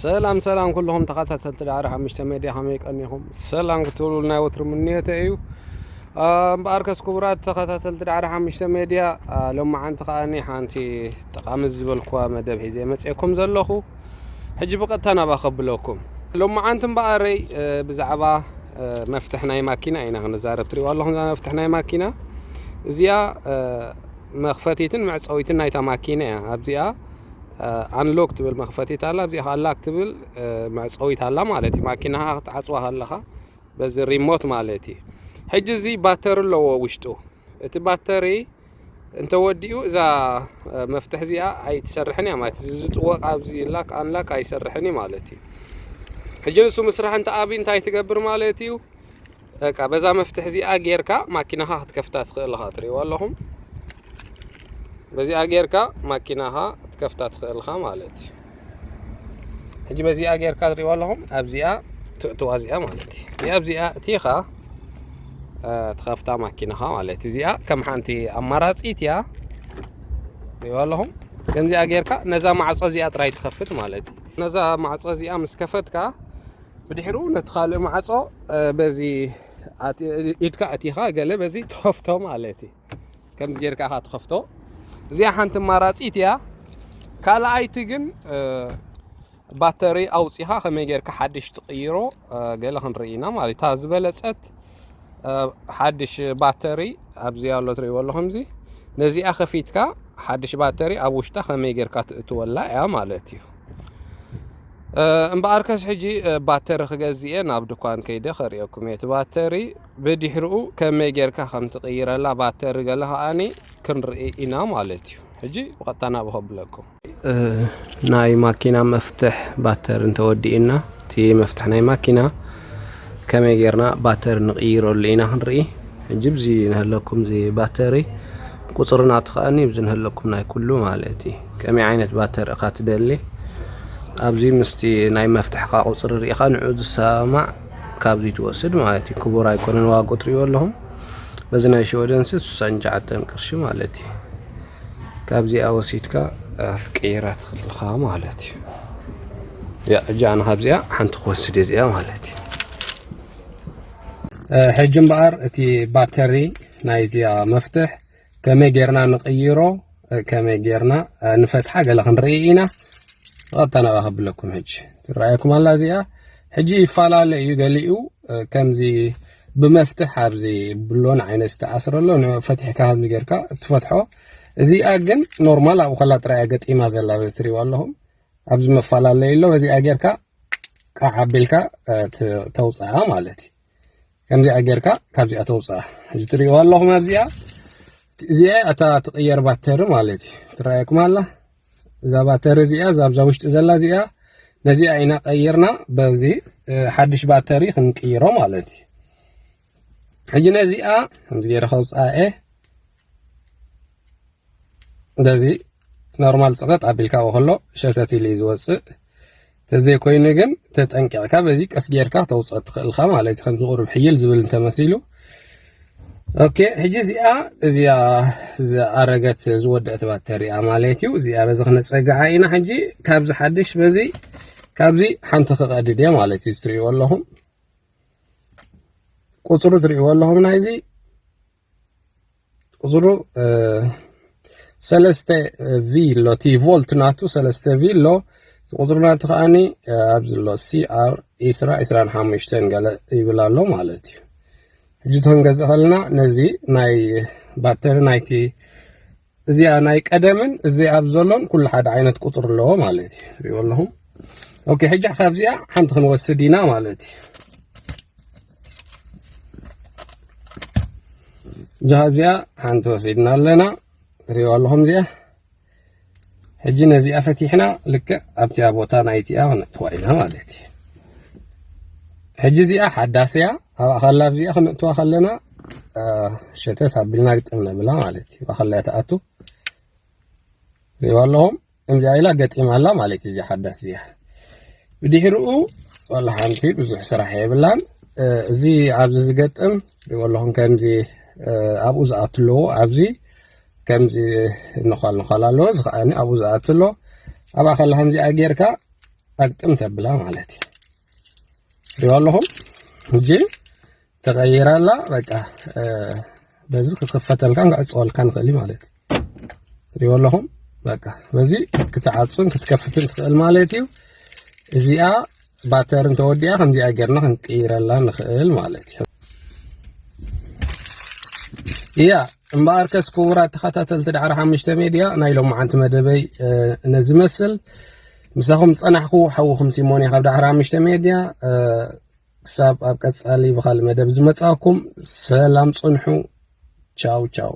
ሰላም ሰላም ኩልኹም ተኸታተልቲ ዳዕሮ ሓሙሽተ ሜድያ፣ ከመይ ቀኒኹም? ሰላም ክትብሉ ናይ ወትሩ ምንየተ እዩ። እምበኣርከስ ክቡራት ተኸታተልቲ ዳዕሮ ሓሙሽተ ሜድያ፣ ሎማዓንቲ ከዓኒ ሓንቲ ጠቓሚ ዝበልኩዋ መደብ ሒዘ መፅኤኩም ዘለኹ። ሕጂ ብቐጥታ ናባ ከብለኩም። ሎማዓንቲ እምበኣረይ ብዛዕባ መፍትሕ ናይ ማኪና ኢና ክንዛረብ። ትሪእዋ ኣለኹም እዛ መፍትሕ ናይ ማኪና እዚኣ፣ መኽፈቲትን መዕፀዊትን ናይታ ማኪና እያ። ኣብዚኣ ኣንሎክ ትብል መኽፈቲት ኣላ፣ ኣብዚኣ ከዓ ላክ ትብል መዕፀዊት ኣላ ማለት እዩ። ማኪናኻ ክትዓፅዋ ከለኻ በዚ ሪሞት ማለት እዩ። ሕጂ እዚ ባተሪ ኣለዎ ውሽጡ። እቲ ባተሪ እንተወዲኡ እዛ መፍትሕ እዚኣ ኣይትሰርሕን እያ ማለት እዩ። ዝጥወቕ ኣብዚ ላክ ኣንላክ ኣይሰርሕን እዩ ማለት እዩ። ሕጂ ንሱ ምስራሕ እንተ ኣብዩ እንታይ ትገብር ማለት እዩ? በቃ በዛ መፍትሕ እዚኣ ጌርካ ማኪናኻ ክትከፍታ ትኽእል ኢኻ። ትሪእዋ ኣለኹም። በዚኣ ጌርካ ማኪናኻ ክትከፍታ ትኽእል ኢኻ ማለት እዩ። ሕጂ በዚኣ ጌርካ ትሪእዋ ኣለኹም። ኣብዚኣ ትእትዋ እዚኣ ማለት እዩ። እዚኣ ኣብዚኣ እቲኻ ትኸፍታ ማኪናኻ ማለት እዩ። እዚኣ ከም ሓንቲ ኣማራፂት እያ። ትሪእዋ ኣለኹም። ከምዚኣ ጌርካ ነዛ ማዕፆ እዚኣ ጥራይ ትኸፍት ማለት እዩ። ነዛ ማዕፆ እዚኣ ምስ ከፈትካ ብድሕሪኡ ነቲ ካልእ ማዕፆ በዚ ኢድካ ኣቲኻ ገለ በዚ ትኸፍቶ ማለት እዩ። ከምዚ ጌርካ ኢኻ ትኸፍቶ። እዚኣ ሓንቲ ኣማራፂት እያ። ካልኣይቲ ግን ባተሪ ኣውፂኻ ከመይ ጌርካ ሓድሽ ትቕይሮ ገለ ክንርኢ ኢና ማለት እታ ዝበለፀት ሓድሽ ባተሪ ኣብዚ ኣሎ ትርእይዎ ኣለኹም። እዚ ነዚኣ ከፊትካ ሓድሽ ባተሪ ኣብ ውሽጣ ከመይ ጌርካ ትእትወላ እያ ማለት እዩ። እምበኣርከስ ሕጂ ባተሪ ክገዝእ እየ ናብ ድኳን ከይደ ከርእየኩም እየ። እቲ ባተሪ ብድሕሪኡ ከመይ ጌርካ ከም ትቕይረላ ባተሪ ገለ ከኣኒ ክንርኢ ኢና ማለት እዩ። ሕጂ ብቐጥታ ናብኡ ከብለኩም። ናይ ማኪና መፍትሕ ባተሪ እንተወዲእና እቲ መፍትሕ ናይ ማኪና ከመይ ጌርና ባተሪ ንቕይረሉ ኢና ክንርኢ። ሕጂ ብዚ ንህለኩም እዚ ባተሪ ቁፅሪ ናቱ ከኣኒ ብዚ ንህለኩም ናይ ኩሉ ማለት እዩ። ከመይ ዓይነት ባተሪ እኻ ትደሊ ኣብዚ ምስቲ ናይ መፍትሕካ ቁፅሪ ርኢኻ ንዑ ዝሰማማዕ ካብዚ ትወስድ ማለት እዩ። ክቡር ኣይኮነን ዋግኡ ትሪእዎ ኣለኹም። በዚ ናይ ሽወደን ሲ ስሳን ትሽዓተን ቅርሺ ማለት እዩ። ካብዚኣ ወሲድካ ክትቅይራ ትኽእል ኢኻ ማለት እዩ። ያ እጃ ኣነ ካብዚኣ ሓንቲ ክወስድ እየ እዚኣ ማለት እዩ። ሕጂ እምበኣር እቲ ባተሪ ናይዚኣ መፍትሕ ከመይ ጌርና ንቕይሮ፣ ከመይ ጌርና ንፈትሓ ገለ ክንርኢ ኢና። ቀጥታ ናብኣ ከብለኩም ሕጂ ትረኣየኩም ኣላ እዚኣ። ሕጂ ይፈላለ እዩ ገሊኡ ከምዚ ብመፍትሕ ኣብዚ ብሎን ዓይነት ዝተኣስረ ኣሎ፣ ንፈትሕካ ከምዚ ጌርካ ትፈትሖ። እዚኣ ግን ኖርማል ኣብኡ ከላ ጥራይ እያ ገጢማ ዘላ፣ በዚ ትሪእዋ ኣለኹም። ኣብዚ መፈላለዩ ኣሎ። በዚኣ ጌርካ ቃዕ ኣቢልካ ተውፅኣ ማለት እዩ። ከምዚኣ ጌርካ ካብዚኣ ተውፅኣ። ሕጂ ትሪእዋ ኣለኹም ኣብዚኣ። እዚኣ እታ ትቕየር ባተሪ ማለት እዩ። ትረኣየኩም ኣላ እዛ ባተሪ እዚኣ፣ እዛ ኣብዛ ውሽጢ ዘላ እዚኣ፣ ነዚኣ ኢና ቀይርና በዚ ሓድሽ ባተሪ ክንቅይሮ ማለት እዩ። ሕጂ ነዚኣ ከምዚ ገይረ ከውፅኣ እየ። እንደዚ ኖርማል ፅቐጥ ኣቢልካዎ ከሎ ሸተት ኢሉ እዩ ዝወፅእ። ተዘይኮይኑ ግን ተጠንቂቕካ በዚ ቀስ ጌርካ ተውፅኦ ትኽእልካ ማለት እዩ። ከምዚ ቁሩብ ሕይል ዝብል እንተመሲሉ። ኦኬ፣ ሕጂ እዚኣ እዚኣ ዝኣረገት ዝወደአት ባተሪያ ማለት እዩ። እዚኣ በዚ ክነፀግዓ ኢና። ሕጂ ካብዚ ሓድሽ በዚ ካብዚ ሓንቲ ክቐድድ እየ ማለት እዩ። ዝትሪእዎ ኣለኹም ቁፅሩ ትሪእዎ ኣለኹም ናይዚ ቁፅሩ ሰለስተ ቪ ኣሎ። እቲ ቮልት ናቱ ሰለስተ ቪ ኣሎ። ቁፅሩ ናቱ ከዓኒ ኣብዚ ኣሎ ሲኣር ዒስራ ዒስራን ሓሙሽተን ገለ ይብል ኣሎ ማለት እዩ። ሕጂ እቲ ክንገዝእ ከለና ነዚ ናይ ባተሪ ናይቲ እዚኣ ናይ ቀደምን እዚ ኣብ ዘሎን ኩሉ ሓደ ዓይነት ቁፅሪ ኣለዎ ማለት እዩ። ሪእዎ ኣለኹም። ኦኬ፣ ሕጂ ካብዚኣ ሓንቲ ክንወስድ ኢና ማለት እዩ። እዛ ካብዚኣ ሓንቲ ወሲድና ኣለና። ትሪእዋ ኣለኹም እዚኣ። ሕጂ ነዚኣ ፈቲሕና ልክዕ ኣብቲኣ ቦታ ናይቲኣ ክነእትዋ ኢና ማለት እዩ። ሕጂ እዚኣ ሓዳስ እያ። ኣብኣ ከላ ኣብዚኣ ክነእትዋ ከለና ሸተት ኣቢልና ግጥም ነብላ ማለት እዩ። ኣብኣ ከላ እያ ትኣቱ። ሪእዋ ኣለኹም። ከምዚኣ ኢላ ገጢማ ኣላ ማለት እዩ። እዚኣ ሓዳስ እዚኣ ብድሕሪኡ ዋላ ሓንቲ ብዙሕ ስራሕ የብላን። እዚ ኣብዚ ዝገጥም ሪእዎ ኣለኹም። ከምዚ ኣብኡ ዝኣቱ ኣለዎ። ኣብዚ ከምዚ ነዃል ነዃል ኣለዎ። እዚ ከዓኒ ኣብኡ ዝኣቱ ኣሎ። ኣብኣ ከላ ከምዚኣ ጌርካ ኣግጥም ተብላ ማለት እዩ። ሪኦ ኣለኹም እጂ ተቐይራላ። በቃ በዚ ክኸፈተልካን ክዕፀወልካን ንኽእል ማለት እዩ። ሪኦ ኣለኹም በቃ በዚ ክትዓፁን ክትከፍትን ትኽእል ማለት እዩ። እዚኣ ባተርን ተወዲኣ ከምዚኣ ጌርና ክንቅይረላ ንኽእል ማለት እዩ። እያ እምበኣርከስ ክቡራት ተኸታተልቲ ዳዕራ ሓሙሽተ ሜድያ ናይ ሎማዓንቲ መደበይ ነዚ መስል ምሳኹም ዝፀናሕኩ ሓውኹም ሲሞን እየ ካብ ዳዕራ ሓሙሽተ ሜድያ። ክሳብ ኣብ ቀፃሊ ብኻልእ መደብ ዝመፃኩም ሰላም ፅንሑ። ቻው ቻው።